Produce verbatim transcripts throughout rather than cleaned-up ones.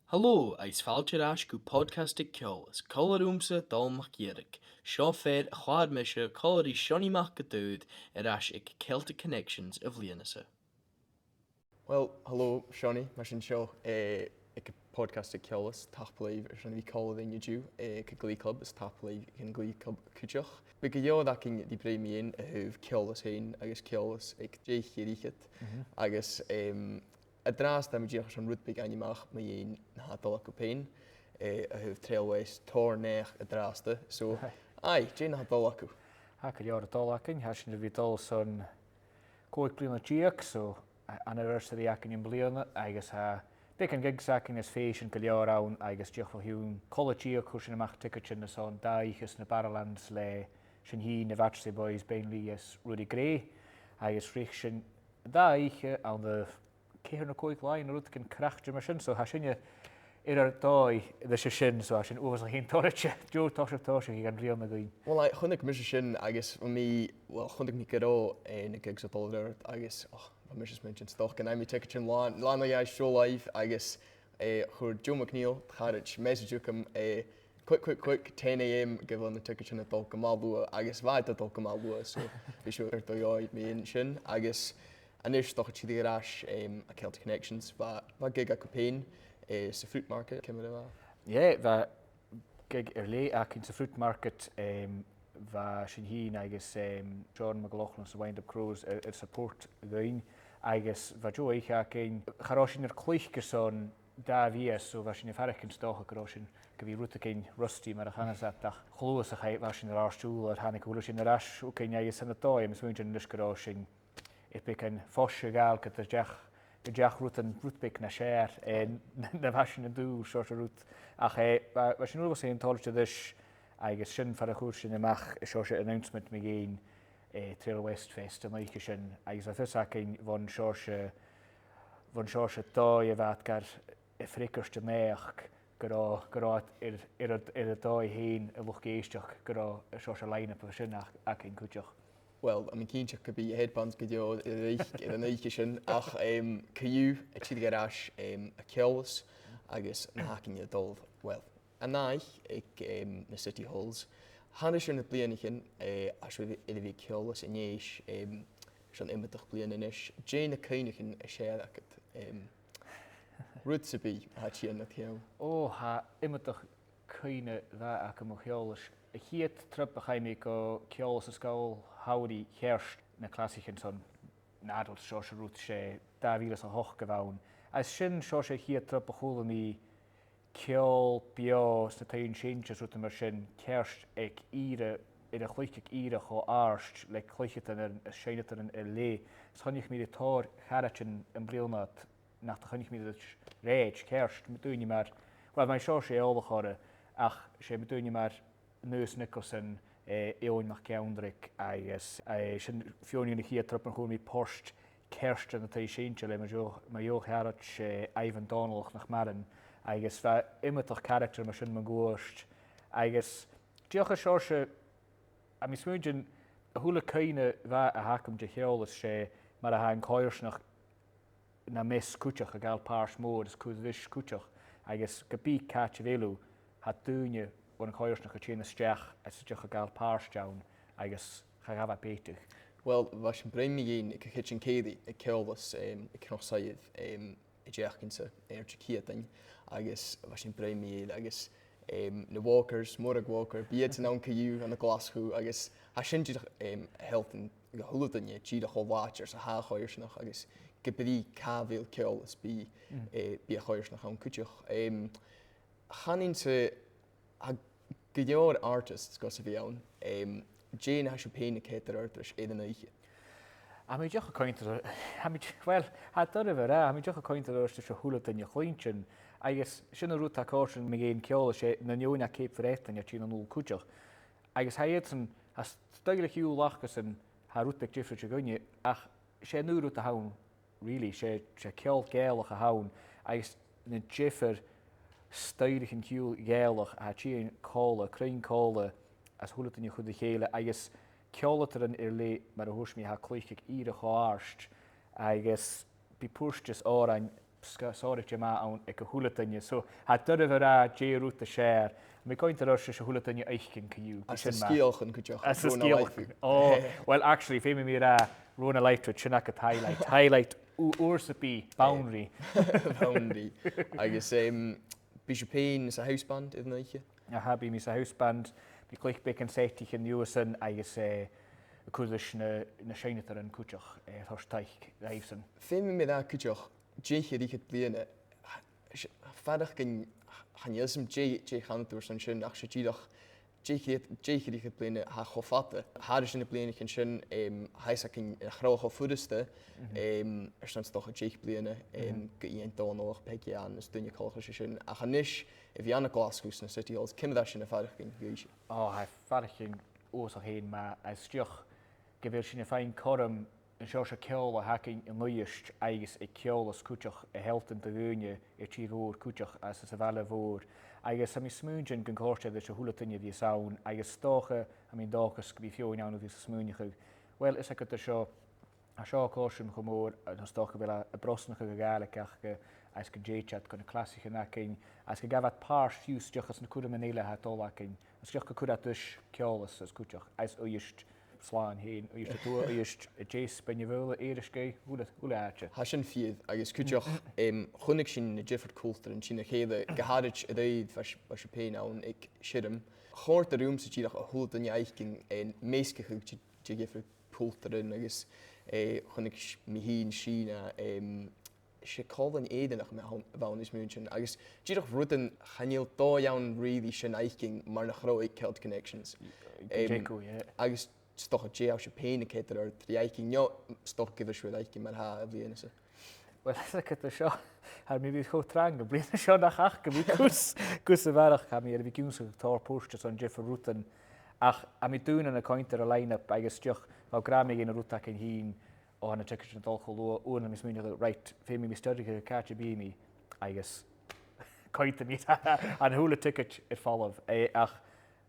Halò, agus fàilte air ais gu Podcastan Ceòlas, còmhla riumsa, Dòmhnall MacIaruig. Seo far a chlàr mise còmhla ri Seonaidh Mac an t-Saoir air ais aig Celtic Connections a' bhliadhna-sa. Well, halò, Seonaidh, mar sin seo, eh, aig Podcastan Ceòlas, tapadh leibh airson a bhith còmhla rinn an-diugh, eh, aig a' Glee Club, is tapadh leibh dhan Glee Club cuideachd. Bidh gu leòr againn ri bruidhinn mu dheidhinn a thaobh Ceòlas fhèin agus Ceòlas aig deichnear fhichead. Mhm. Agus, em, an-dràsta, tha mi dìreach airson rud beag fhaighinn a-mach mu dheidhinn na tha dol agaibh fhèin, eh, a thaobh Trail West, tòrr naidheachd an-dràsta. So, aye, dè na tha dol agaibh? Tha gu leòr a' dol againn, tha sinn air a bhith a' dol son còig bliadhna deug, so, a-, anniversary againn am bliadhna, agus tha beagan gigs againn is fèisean gu leòr ann, agus dìreach bho chionn cola-deug chuir sinn a-mach tiogaidean airson dà oidhche anns na Barrowlands le sinn fhìn, na Vatersay Boys, Ben Lee is Ruairidh Gray, agus reic sinn dà oidhche ann an ceithir no còig latha no rudeigin craicte mar sin, so tha sinne air ar dòigh leis a sin, so tha sinn uabhasach fhèin toilichte. Deagh thoiseach, toiseach aig an bhliadhna againn. Well, aye, chunnaic mise sin agus bha mi, well, chunnaic mi gun robh, eh, na gigs a' dol air adhart agus, och, bha mise a' smaointinn, 's dòcha gun fhaigh mi tiogaidean latha, latha no dhà seo leibh agus, eh, chuir Joe MacNeil, charaid, message thugam, eh, quick, quick, quick, ten a.m., gu bheil na tiogaidean a' dol gu math luath, agus bha iad a' dol gu math luath, so bha seo air do dhòigh mu dheidhinn sin, agus a-nis, 's dòcha, tìoraidh air ais, em, a Celtic Connections, bha, bha gig agaibh fhèin, eh, sa Fruit Market, ciamar a bha? Yeah, bha gig air leth againn sa Fruit Market, em, bha sinn fhìn agus, em, Sean McLaughlin 's na Wind Up Crows air, air support dhuinn, agus bha deagh oidhche againn. Cha robh sinn air cluich airson dà mhìos, so bha sinn a' faireachdainn 's dòcha gun robh sinn gu bhith rudeigin rusty mar a chanas iad, ach cho luath 's a chaidh, bha sinn air ar siubhal, thàinig a h-uile sìon air ais thugainn agus ann an dòigh, tha mi a' smaointinn a-nis gun robh sinn air beagan fois a ghabhail gu, gu deach, gu deach rudan rud beag nas fheàrr, eh, na, na bha sinn an dùil, seòrsa rud. Ach, eh, bha, bha sinn uabhasach fhèin toilichte ris, agus sin far a chuir sinn a-mach seòrsa announcement mu dheidhinn, eh, Trail West Fest an oidhche sin, agus bha fios againn bhon seòrsa, bhon seòrsa dòigh a bha iad gar, a' freagairt an naidheachd, gun robh, gun robh iad air, air, air an dòigh fhèin, an luchd-èisteachd, gun robh an seòrsa line-up sin ag-, againn cuideachd. Well, tha mi cinnteach gum bi headbands gu leòr air an oidhch-, air an oidhche sin, ach, em, co-dhiù, a' tìoraidh air ais, em, a Cheòlas, agus na th' againn a' dol, well, an ath-oidhche aig, em, na City Halls. Thairis air na bliadhnaichean, eh, a tha sibh air a bhith a' Cheòlas a-nis, em, son iomadach bliadhna a-nis, dè na cuimhneachain as fheàrr agad, em, rud sam bith a tha a' tighinn nad cheann? Ò, tha iomadach cuimhne mhath agam mu Cheòlas. A' chiad trip a chaidh mi gu Ceòlas an sgoil shamhraidh cheart, na clasaichean son an adults, seòrsa rud, 's e dà mhìle 's a h-ochd a bh' ann. Is sin seòrsa a' chiad trip a chuala mi ceòl beò sna taighean-seinnse is rudan mar sin, ceart aig ìre, air a chluich aig ìre cho àrd le cluicheadairean is seinneadairean air leth. Is choinnich mi ri tòrr charaidean am bliadhna ud nach do choinnich mi riutha, ceart, mu daoine mar, well, bha mi seòrsa eòlach orra, ach 's e mu daoine mar Aonghas Nicholson, eh, Eòghann MacEanraig agus, eh, sin feadhainn a' chiad trip a chuala mi port ceart ann an taigh-seinnse le mo dheagh, mo dheagh charaid, eh, Ivan Dòmhnallach nach maireann, agus bha iomadach character mar sin mun cuairt, agus dìreach an seòrsa, tha mi a' smaointinn, a h-uile cuimhne mhath a th' agam de Cheòlas, 's e mar a tha an coimhearsnachd nam measg cuideachd a' gabhail pàirt mòr is cur ris cuideachd, agus ge bith càit a bheil thu, tha daoine bhon choimhearsnachd a' tighinn a-steach is dìreach a' gabhail pàirt ann, agus cha ghabh e bèicearachd. Well, bha sinn a' bruidhinn mu dheidhinn aig a' chidsin cèilidh aig Ceòlas, em, aig Cnoc Soilleir, em, an t-seachdain sa, air Diciadain, agus bha sinn a' bruidhinn mu dheidhinn, agus, em, na Walkers, Mòrag Walker, bidh iadsan ann co-dhiù ann an Glaschu, agus tha sin dìreach, em, a' sealltainn gu h-uile duine dìreach cho làidir 's a tha a' choimhearsnachd, agus ge brith càit a bheil Ceòlas, bidh, eh, bidh a' choimhearsnachd ann cuideachd. Em, chanainn-sa, tha gu leòr artists gus a bhith ann, em, dè na tha sibh fhèin a' coimhead air adhart ris air an oidhche? Tha mi dìreach a' coimhead air, tha mi, well, tha e doirbh a ràdh, tha mi dìreach a' coimhead air adhart ris a h-uile duine a chluinntinn, agus sin an rud a tha a' còrdadh rium mu dheidhinn Ceòlas, 's e na daoine à Cape Breton a' tighinn a-nall cuideachd. Agus tha iadsan, tha stoidhle-ciùil acasan, tha rud beag diofraichte dhuinne, ach 's e an aon rud a th' ann, really, 's e, 's e ceòl Gàidhealach a th' ann, agus na diofar stoidhlichean-ciùil Ghàidhealach a tha a' tighinn còmhla, cruinn còmhla, às a h-uile duine a chur ri chèile, agus ceòladairean air leth, mar a thuirt mi, tha a' cluich aig ìre cho àrd, agus bidh puirt is òrain sònraichte math ann aig a h-uile duine. So, tha e doirbh a ràdh dè an rud as fheàrr. Tha mi a' coimhead air adhart, 's e a h-uile duine fhaicinn co-dhiù. Às na sgeulachdan cuideachd. Às na sgeulachdan. Oh, well, actually, feumaidh mi ràdh, Rona Lightwood, sin agad highlight. Highlight, ùr sam bith, Boundary. Boundary. Agus, em, bidh sibh fhèin sa house band air an oidhche? Aha, bidh mi sa house band, bidh mi a' cluich beagan seiteachan an uair sin agus, eh, a' cur ris na, na seinneadairean cuideachd, eh, a' toirt taic dhaibhsan. Feumaidh mi ràdh cuideachd, deich air fhichead bliadhna, 's e, faireachdainn, chan eil fhios agam dè, dè chanadh tu airson sin, ach 's e dìreach, deich air, deich air fhichead bliadhna, tha e cho fada. Thairis air na bliadhnaichean sin, em, tha fhios againn nach robh e cho furasta, em, airson 's dòcha deich bliadhna, em, gu Iain Dòmhnallach, Peigi Ann, is daoine coltach ris sin. Ach a-nis, a bhith ann an Glaschu sna City Halls, ciamar a tha sin a' faireachdainn dhuibhse? Ò, tha e a' faireachdainn uabhasach fhèin math, is dìreach gu bheil sinn a' faighinn cothrom an seòrsa ceòl a th' againn an Uibhist agus aig Ceòlas cuideachd a shealltainn do dhaoine air tìr mhòr cuideachd agus sa bhaile mhòr. Agus tha mi a' smaointinn gun còrd e ris a h-uile duine a bhios ann, agus 's dòcha, tha mi an dòchas gum bi feadhainn ann a bhios a' smaoineachadh, uill, is agad seo, tha seo a' còrdadh rium cho mòr, agus 's dòcha gu bheil e a' brosnachadh a' Ghàidhlig aca, agus gun tèid iad gu na clasaichean againn, agus gun gabh iad pàirt fiù 's dìreach anns na cuirmean eile a tha dol againn, agus dìreach gun cuir iad ris Ceòlas is cuideachd, agus Uibhist slàn fhèin, Uibhist a Tuath, Uibhist a Deas, Beinn na Faoghla, Èirisgeigh, a h-uile, a h-uile àite. Tha sin fìor, agus cuideachd, em, chunnaic sinn na diofar cultaran tron a chèile, gu h-àraid a-raoir, bha s-, bha sibh fhèin ann aig Siorram. Chòrd e riumsa dìreach a h-uile duine fhaicinn, em, measgachadh de, de dhiofar cultaran agus, eh, chunnaic s-, mi fhìn Sìona, em, 's e còmhlan Èireannach a bh' ann, a bh' ann, is mi a' smaointinn. Agus dìreach rudan chan eil dòigh ann really sin fhaicinn mar nach robh aig Celtic Connections. Em, yeah. Agus 's dòcha dè tha sibh fhèin a' coimhead air adhart ri fhaicinn, no 's dòcha gu bheil sibh air fhaicinn mar-thà am-bliadhna-sa. Uill, is agad seo, tha mi air a bhith cho trang am-bliadhna seo nach fhaca mi gus, gus a-màireach, tha mi air a bhith ag ionnsachadh tòrr puirt airson diofar rudan, ach tha mi daonnan a' coimhead air an line-up agus dìreach, bha gràmaidh air an rud againn fhìn, o, tha na tickets a' dol cho luath, uair a tha mi a' smaoineachadh, right, feumaidh mi stad a chur càit am bi mi, agus coimheadaidh mi, tha a h-uile ticket air falbh, eh, ach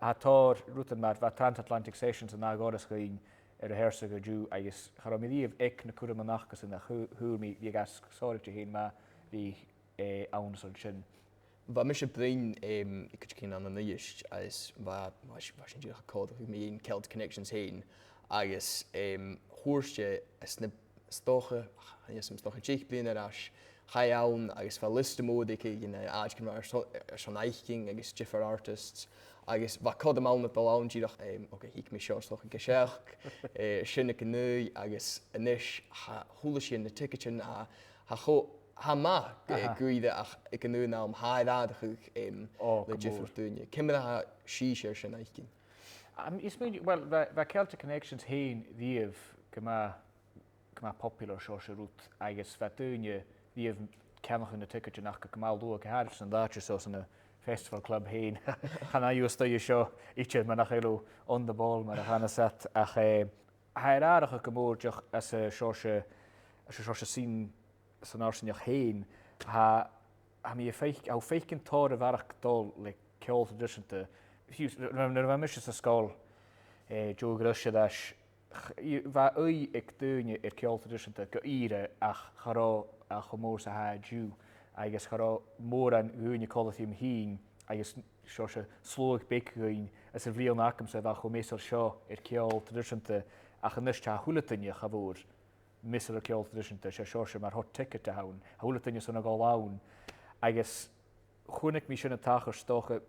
tha tòrr rudan mar, bha Transatlantic Sessions an ath dhoras dhuinn air a' Hearsag an-diugh, agus cha robh mi riamh aig na cuirmean aca-san, ach thu-, fhuair mi, bha e gu sònraichte fhèin math, bha eh, ann airson sin. Bha mise a' bruidhinn, em, cuideigin ann an Uibhist, agus bha, bha s-, bha sinn dìreach a' còmhdachadh mu dheidhinn Celtic Connections fhèin, agus, em, thuirt e, is na, is dòcha, chan eil fhios agam, is dòcha deich bliadhna air ais, chaidh e ann agus bha liosta mòr aige de na àiteachan airson, airson fhaicinn agus diofar artists, agus bha cothrom ann a dhol ann dìreach, em, ok, thig mi seo, is dòcha gu seachd, eh, sin aig an aon, agus a-nis, tha, a h-uile sìon, na ticketsan, tha, tha cho tha e math, eh, aha, gu ìre, ach aig an aon àm tha e air atharrachadh, em, o, le gu mòr, diofar dhaoine. Ciamar a tha sibhse air sin fhaicinn? Am, is mi, well, bha, bha Celtic Connections fhèin riamh gu math, gu math popular, seòrsa rud, agus bha daoine riamh a' ceannach na ticketsan aca gu math luath, gu h-àraid san àite seo, san a' Festival Club fhèin. Chan eil e a-staigh an seo idir, mar nach eil thu on the ball, mar a chanas iad, ach, eh, tha e air atharrachadh gu mòr dìreach anns an seòrsa, anns an seòrsa sin san fharsaingeachd fhèin, tha, tha mi a' faic-, tha thu a' faicinn tòrr a bharrachd dol le ceòl traidiseanta. Fiù 's, nuair, nuair a bha mise san sgoil, eh, deagh ghreis air ais, ch-, i-, bha ùidh aig daoine air ceòl traidiseanta gu ìre, ach cha robh e cho mòr 's a tha e an-diugh, agus cha robh mòran dhaoine còmhla rium fhìn, agus seòrsa sluagh beag againn anns a' bhliadhna agamsa a bha cho measail seo air ceòl traidiseanta, ach a-nis tha a h-uile duine, cha mhòr, measail air ceòl traidiseanta, 's e seòrsa mar hot ticket a th' ann, tha a h-uile duine airson a dhol ann. Agus chunnaic mi sin a' tachairt, 's dòcha,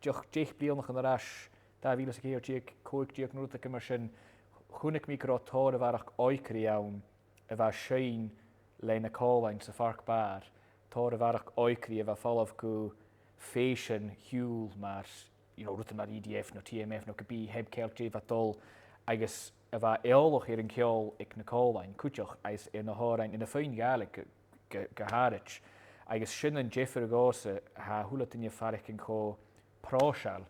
deich, deich bliadhnaichean air ais, dà mhìle 's a ceithir deug, còig deug, no rudeigin mar sin, chunnaic mi gun robh tòrr a bharrachd òigridh ann a bha a' seinn leis na còmhlain sa Phark Bar, tòrr a bharrachd òigridh a bha a' falbh gu fèisean-ciùil mar, you know, rudan mar E D F no T M F no ge bith, Hemp Celtic, dè bha dol, agus a bha eòlach air an ceòl aig na còmhlain cuideachd, agus air na h-òrain, air na fuinn Ghàidhlig gu, gu, gu h-àraid. Agus sin an diofar dhòmhsa, tha a h-uile duine a' faireachdainn cho pròiseil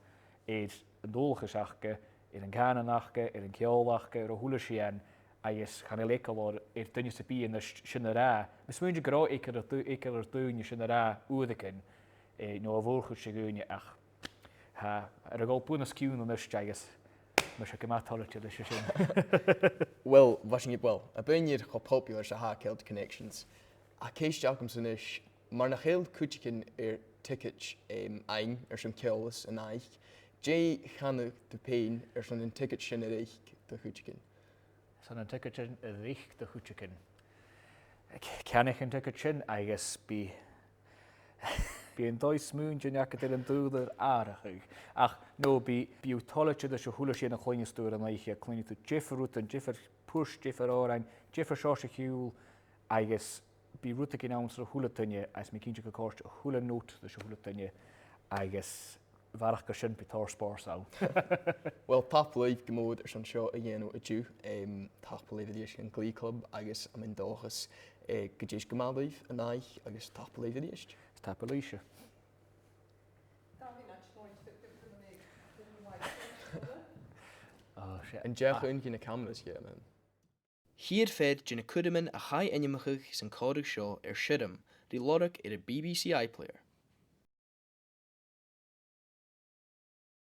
air an dualchas aca, air an cànan aca, air an ceòl aca, air a h-uile sìon, agus chan eil eagal air, air duine sam bith a-nis sin a ràdh. Tha mi a' smaointinn gun robh eagal air dao-, eagal air daoine sin a ràdh uaireigin, eh, no a' mhòr-chuid de dhaoine, ach tha, air a dhol buan os cionn a-nis agus mise gu math toilichte leis a sin. Uill, bha sinn, uill, a' bruidhinn air cho popular 's a tha Celtic Connections. Ach ceist agamsa a-nis, mur nach eil cuideigin air ticket, em, fhaighinn airson Ceòlas an-diugh, dè chanadh tu fhèin airson an ticket sin a reic do chuideigin? Airson an ticket sin a reic do chuideigin. C-, ceannaich an ticket sin agus bidh, bidh an dòigh-smaointean agad air an t-ùrlar atharrachadh. Ach no bidh, bidh thu toilichte leis a h-uile sìon a chluinneas tu air an oidhche, cluinnidh tu diofar rudan, diofar puirt, diofar òrain, diofar seòrsa ciùil, agus bidh rudeigin ann airson a h-uile duine, agus mi cinnteach gun còrd a h-uile nòta ris a h-uile duine, agus a bharrachd air sin bidh tòrr spòrs ann. Uill, tapadh leibh gu mòr airson seo a dhèanamh an-diugh. Em, tapadh leibh a-rithist dhan Glee Club agus tha mi an dòchas, eh, gun tèid gu math leibh an-diugh agus tapadh leibh a-rithist. Tapadh leibhse. Dà mhionaid, no, it's the, the, the, the, An deach aon de na cameras, yeah, man. Tha fear de na cuirmean a chaidh ainmeachadh san còmhradh seo air Seirm ri lorg air a' B B C iPlayer.